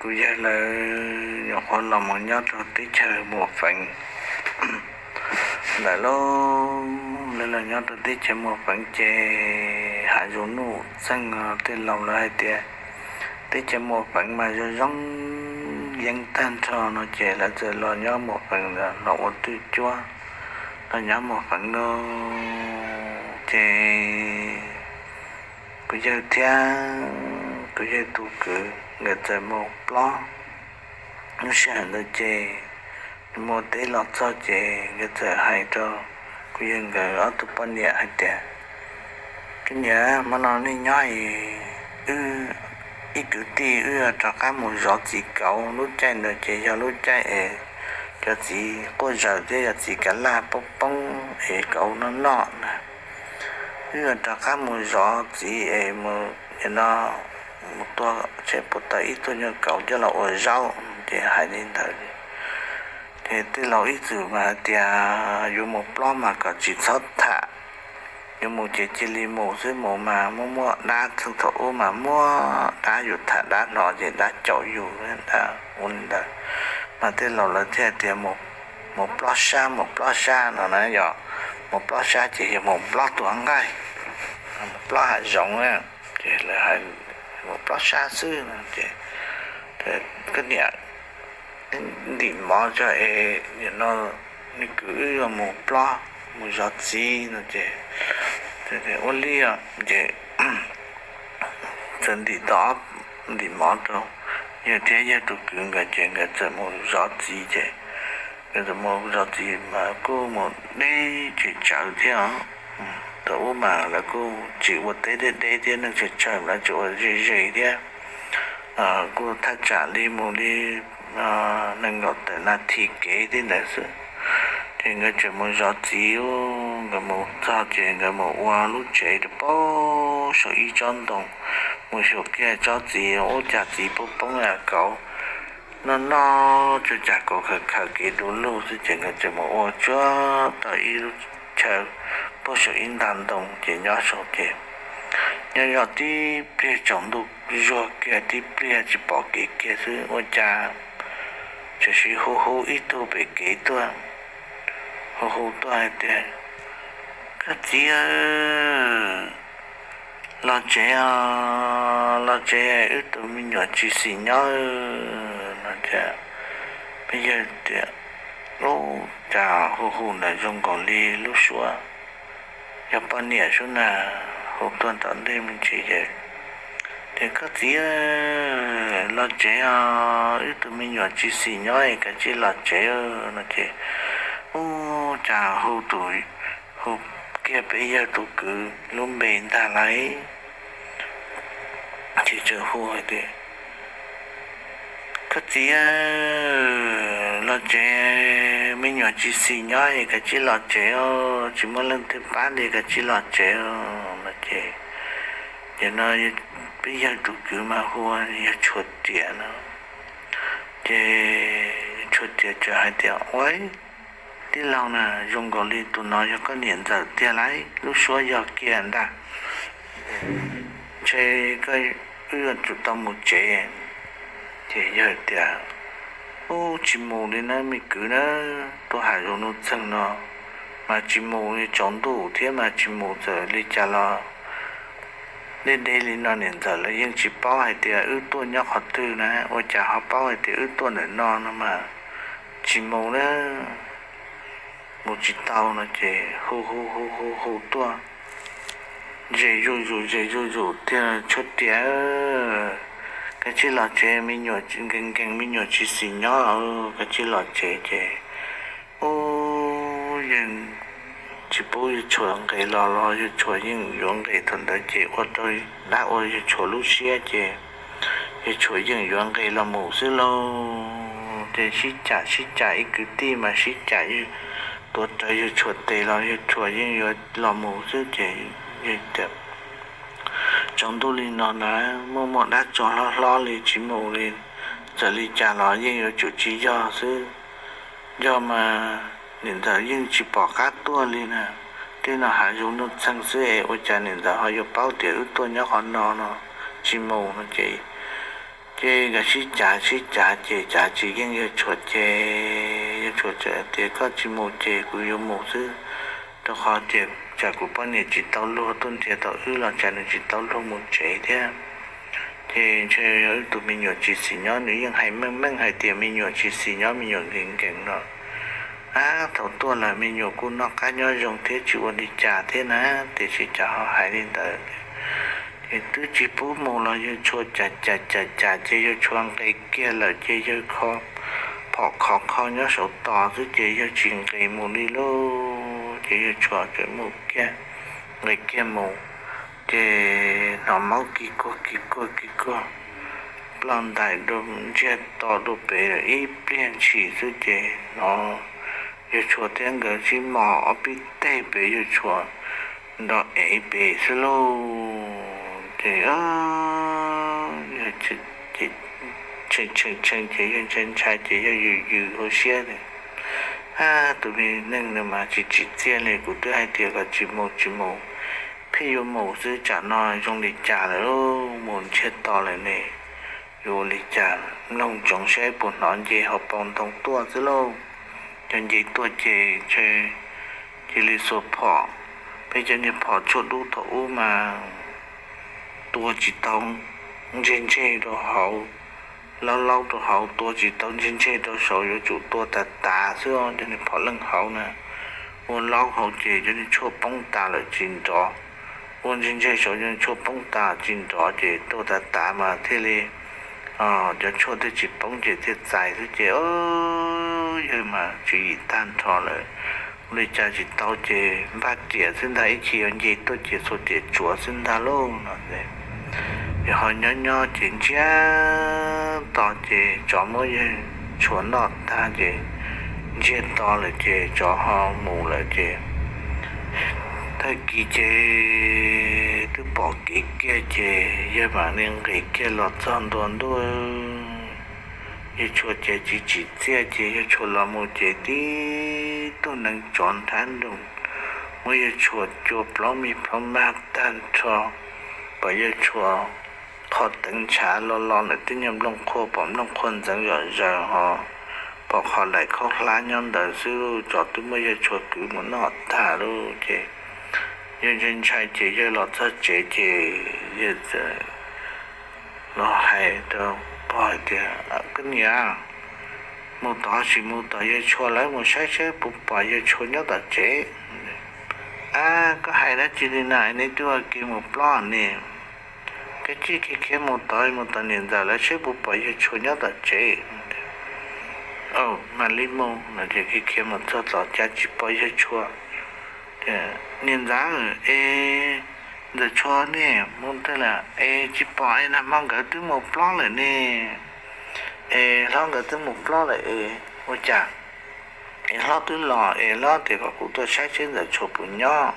Tus yawg lawv nyuam qhuav los mus nyob rau teb chaws Muas Feev lawm lauj. Lawv los nyob rau teb chaws Muas Feev ces hav zoov nuj txeeg, tej laus lawv hais tias teb chaws Muas Feev mas zoo zoo yeeb tag nrho no ces lawv txawm los nyob Muas Feev los ua twj cuab, los nyob Muas Feev lauj. Ces kuv yawg thiab kuv yawg tus kwv nkawd txawm mus plob. Lub sij hawm ntawd ces mus teb los txog ces nkawd txawm hais rau kuv yawg nkawd ob tug poj niam hais tias, Koj niam, hmo no nej nyob es wb ib kwv tij wb rov qab mus zov txiv kauv. Lub caij ntawd ces yog lub caij es cov txiv quaj zaws thiab yog txiv kav laj poob poob es kauv noj noj na. Wb rov qab mus zov txiv es mus no mus tua seb puas tau ib tug nyuag kauv coj los ua zaub. Ces hais li ntawd ces tej laus ib txwm mas hais tias yuav mus plob mas kom tsis txhob tham, yuav mus ces cia li mus xwb, mus mas muaj muaj dab, txheej thaum ub mas muaj dab, yus tham dab hlo ces dab caum yus, dab ua li ntawd. Mas tej laus lawv thiaj tias mus plob sab, mus plob sab no na, yog mus plob sab ces yog mus plob tus nqaij, mus plob hav zoov na, ces lawv hais mus plob sab xwb no ces koj niam ntim mov tso es nim no neb kwv wb yuav mus plob mus zov txiv no ces ua li os. Ces txawm ntim tau, ntim mov rau yawg thiab yawg tus kwv nkawd ces nkawd txawm mus zov txiv ces nkawd txawm mus zov txiv mas kuj mus deb tsem tsawv thiab os. Thaum ub mas lawv kuj tsis ua teb deb deb thiab, neeg tsawg tsawg lawv tsuas ua ze ze thiab. Kuj thaj tsam li mus li nees nkaum tawm nas this kev thiab ntawd xwb. Ces nkawd tseem mus zov txiv, nkawd mus txog ces nkawd mus ua lub tsev rau pem saum ib tsob ntoo, mus xyuas kiag tsob txiv ua cas txiv poob poob yam kauv noj noj, tsuas cas kauv khaws khaws kev du lug xwb ces nkawd tseem mus ua tsuag tau ib lub chaw puag saum ib nta ntoo ces nyob saum ces nyob zoj tib pliag tsaus ntuj zuag kiag tib pliag tsis pom kev kiag xwb ua cas tseem sis hu hu ib tug pem kev tuaj, hu hu tuaj hais tias, Koj txiv, los tsev os, los tsev, wb tus me nyuam tsis xis nyob no. Ces peb yawg tias, Ub, cas hu hu ntawd zoo nkaus li lub suab yog poj niam sub na, hu tuaj tom ntej me ntsis ces, Ces koj txiv, los tsev os, wb tus me nyuam tsis xis nyob es kav tsij los tsev no. Ces ub, cas hu tus, hu kiag peb yawg tus kwv lub npe ntag lauj. Ces tseem hu hais tias, Koj txiv, los tsev, me nyuam tsis xis nyob es kav tsij los tsev os, tsis muaj leej twg pab li, kav tsij los tsev os no. Ces no peb yawg tus kwv mas hu yawg Tshuav Riam no. Ces Tshuav Riam txawm hais tias, Ua, tij laug na, zoo nkaus li tus no yog koj niam ntxawm tiag lauj, lub suab yog kiag ntag. Ntshe koj, wb yuav tsum tau mus tsev. Ces yawg tias, Ub, tsis mus li na me kwv na, tuaj hav zoov nuj txeeg no mas tsis mus li, tsaus ntuj thiab mas tsis mus, txawm li cas los deb deb li no niam ntxawm lawv yeej tsis paub hais tias wb tuaj nyob qhov twg na, ua cas ho paub hais tias wb tuaj ntawm no no mas tsis mus na, mus tsis tau no. Ces hu hu hu hu hu tuaj ze zuj zus ze zuj zus tiag, Tshuav Riam, kav tsij los tsev, me nyuam nkees nkees, me nyuam tsis xis nyob, kav tsij los tsev. Ces ub, yeej tsis pub yawg Tshuav nqes los los yawg Tshuav yeej yuav nqes, thaum ntawd ces ua rau dab ua yawg Tshuav lub siab ces yawg Tshuav yeej yuav nqes los mus xwb lauj. Ces sib cam sib cam, ib kwv tij mas sib cam, tuav rawv yawg Tshuav tes los yawg Tshuav yeej yuav los mus xwb. Ces tsaus ntuj li no na, muaj muaj dab tsov hlob hlob li tsis mus li, txawm li cas los yeej yuav tsum tsis yog xwb. Yog mas niam ntxawm yeej tsis pom qab tuaj li na. Tej no hav zoov nuj txeeg xwb es ua cas niam ntxawm ho yuav paub tias wb tuaj nyob qhov no no, tsis mus no. Ces Ces nkawd sib cav sib cav ces cav tsis yeej Yawg Tshuas ces Yawg Tshuas txawm tias, Koj tsis mus ces kuv yuav mus xwb, rau qhov tias tsam kuv poj niam tsis tau luag tuaj nrhiav tau wb los tsam nws tsis tau luag mus tsev thiab. Ces ntshe yog wb tus me nyuam tsis xis nyob, nws yeej hais meej meej hais tias me nyuam tsis xis nyob, me nyuam nkees nkees no. Ab, thaum tuaj lawm me nyuam kuj noj qab nyob zoo thiab tsis ua li cas thiab na, tiam sis cas ho hais li ntawd. Ces twb tsis pub mus los Yawg Tshuas cas cas cas cas ces Yawg Tshuas nqis kiag lawm ces Yawg kho phom khov kho nyob saum tos xwb ces Yawg tsis nqis mus li lauj. Ces Yawg Tshuas txawm mus kiag, nqis kiag mus, ces hnov maub kis kuag kis kuag kis kuag ploj ntais ntsiag to dua pem ib pliag ntshis xwb ces hnov Yawg Tshuas thiab nkawd sib mos ob peb teg pem Yawg Tshuas nrov ev pem xwb lauj. Ces tshee tshee ces Yawg ntshai ntshai ces Yawg yws yws hauv siab tias, Ab, tus me neeg no mas tsis tsim txiaj li, kuv twb hais tias kom tsis mus tsis mus, pheej yuav mus xwb, tsam no zoo li cas lawm, mus ntsiag to lawm ne, yuav ua li cas? Mloog ntsoov saib puas hnov nce hauv paus ntoo tuaj xwb lauj. Cov nce tuaj ces ntshe cia li xuas phom, peb cov niag phom tshuaj dub thaum ub mas tua tsis tau ntseg ntseg rau hauv, laub laub rau hauv, tua tsis tau ntseg ntseg rau saud, yuav tsum tua tas tas xwb, cov niag phom leej hauv na. Ua laub hauv ces cov niag tshuaj poob tas lawm tsis nrov, ua ntseg ntseg saud cov niag tshuaj poob tas tsis nrov ces tua tas tas mas thiaj li cov tshuaj thiaj tsis poob ces thiaj txais xwb ces, o, yawg mas tswv yim tag nrho lawm, ua li cas tsis tau ces npaj riam xwb ntag, ib chim yuav nce tuaj ces txhua riam tsuav xwb ntag lauj no. Ces ho nyob nyob ces ntsiag to ces tsov muab Yawg Tshuas noj tag ces ntsiag to lawm ces tsov ho mus lawm ces tag kis ces twb pom kev kiag ces yawg mam li nqis kiag los txog ntua ntuj. Yawg Tshuas ces tsis tsim txiaj ces Yawg Tshuas los mus ces tib tug neev tsov nrab nroos muab Yawg Tshuas cua plaub mi plaub mag tag nrho, pom Yawg Tshuas qhov teev ntshav lo lo ntawm tib nyuag nplooj qhuav, pom nplooj qhuav ntxeev zom zaws ho pom qhov laim khaub hlab nyob ntawd xwb, tsov twb muab Yawg Tshuas kwv mus noj tag lauj. Ces yawg ntshai ntshai ces yawg los txog tsev ces yawg txawm los hais rau pog hais tias, Koj niam, mus tod sim mus tom Yawg Tshuas lawv mus saib saib puas pom Yawg Tshuas nyob tom tsev. Ab, koj hais dab tsi li na, neb twb ua ke mus plob ne. Koj cia li khiav khiav mus tod, mus tom niam ntxawm lawv saib puas pom Yawg Tshuas nyob tom tsev. Aw, mam li mus no ces khiav khiav mus txog tom cas tsis pom Yawg Tshuas. Niam ntxawm, es Ntxawm Tshuas ne mus twg lawm es tsis pom es nag hmo nkawd twb mus plob lawm ne. Es hlob nkawd twb mus plob lawm es ua cas es hlob twb los es hlob tias kom kuv tuaj saib seb Ntxawm Tshuas puas nyob.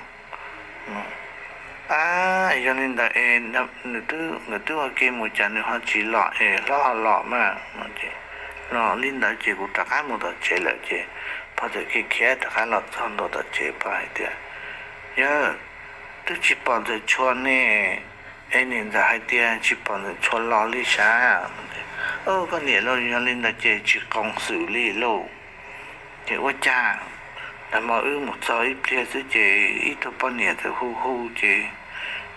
Ab, yog li ntawd es nws, nkawd twb ua ke mus cas nws ho tsis los es hlob ho los mas. Los li ntawd ces kuv rov qab mus tom tsev lawm ces pog txawm khiav khiav rov qab los txog ntua tom tsev, pog hais tias, Yawg, twb tsis pom Ntxawm Tshuas ne, es niam ntxawm hais tias tsis pom Ntxawm Tshuas los li sav. Koj niam lauj, yog li ntawd ces tsis qoos xwm li lauj. Ces ua cas nag hmo wb mus txog ib pliag xwb ces ib tug poj niam txawm hu hu ces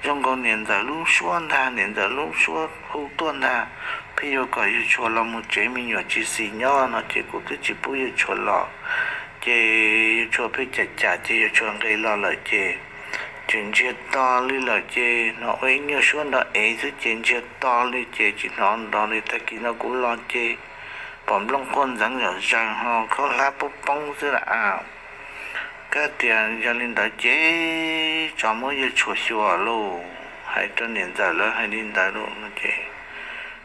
zoo nkaus niam ntxawm lub suab ntag, niam ntxawm lub suab hu tuaj ntag, pheej yuav kom Yawg Tshuas los mus tsev, me nyuam tsis xis nyob no ces kuv twb tsis pub Yawg Tshuas los. Ces Yawg Tshuas pheej cam cam ces Yawg Tshuas nqis los lawm ces tseem ntsiag to li lawm ces hnov ua ib nyuag suab nrov ev xwb ces ntsiag to li ces tsis hnov nrov li. Tag kis no kuv los ces pom nplooj quaj ntxeev zom zaws ho khaub hlab poob poob xwb lawm a. Koj tias yog li ntawd ces tsov muab Yawg Tshuas xyuas lauj. Hais rau niam ntxawm lawv hais li ntawd lauj no ces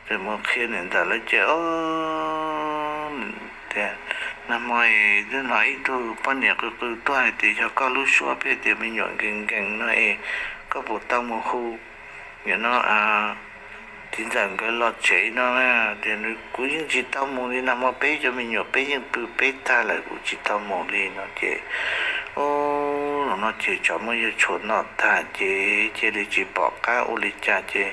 txawm mus qhia niam ntxawm lawv ces, tias, Nag hmo es twb hnov ib tug poj niam qw qw tuaj hais tias yog koj lub suab, pheej tias me nyuam nkees nkees no es koj puas tau mus hu, no, txiv ntxawm nkawd los tsev no na. Tias, Kuv yeej tsis tau mus li, nag hmo peb cov me nyuam peb yeej pw peb tag lawm, kuv tsis tau mus li no ces, o, no ces tsov muab Yawg Tshuas noj tag ces cia li tsis pom qab ua li cas ces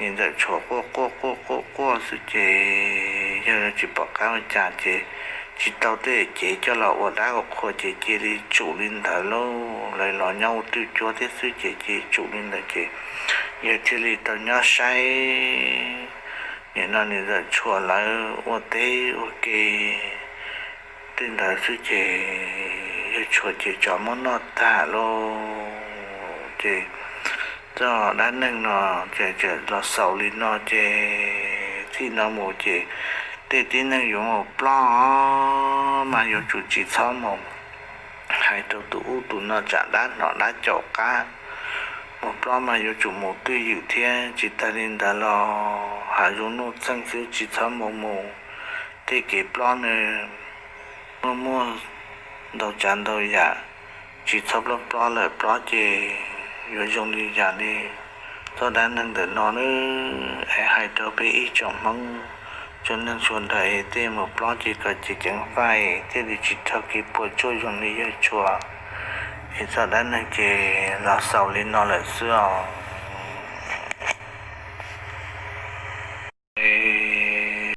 Niam ntxawm tshuav quaj quaj quaj quaj quaj xwb ces yawg tsis pom qab ua cas ces tsis tau tej cev coj los ua dab ua qhua ces cia li tsum li ntawd lauj. Lawv los nyob ua twj cuab thiab xwb ces cia li tsum li ntawd ces yawg thiaj li tau nyob saib. Nim no niam ntxawm tshuav lawv ua teb ua ke tej ntawd xwb ces yawg tshuav ces tsov muab noj tag lauj. Ces txoj dab neeg no ces txawm los xaus li no ces txij no mus ces tej tib neeg yuav mus plob mas yuav tsum tsis txhob mus hais rau tus ub tus no tsam dab hnov dab caum qab. Mus plob mas yuav tsum mus twj ywm thiab, tsis tas li ntawd los hav zoov nuj txeeg xwb tsis txhob mus mus. Tej kev plob nws muaj muaj ntau tsav ntau yam, tsis txhob plob plob lawm, plob ces yuav zoo li yam li txoj dab neeg ntawm no nawb. Es hais rau peb ib tsoom Hmoob tsoom neeg sawv daws es tej mus plob ces kom ceev ceev faj thiaj li tsis raug kev puas tsuaj zoo li yawg tshuav. Es txoj dab neeg ces los xaus li no lawm xwb os.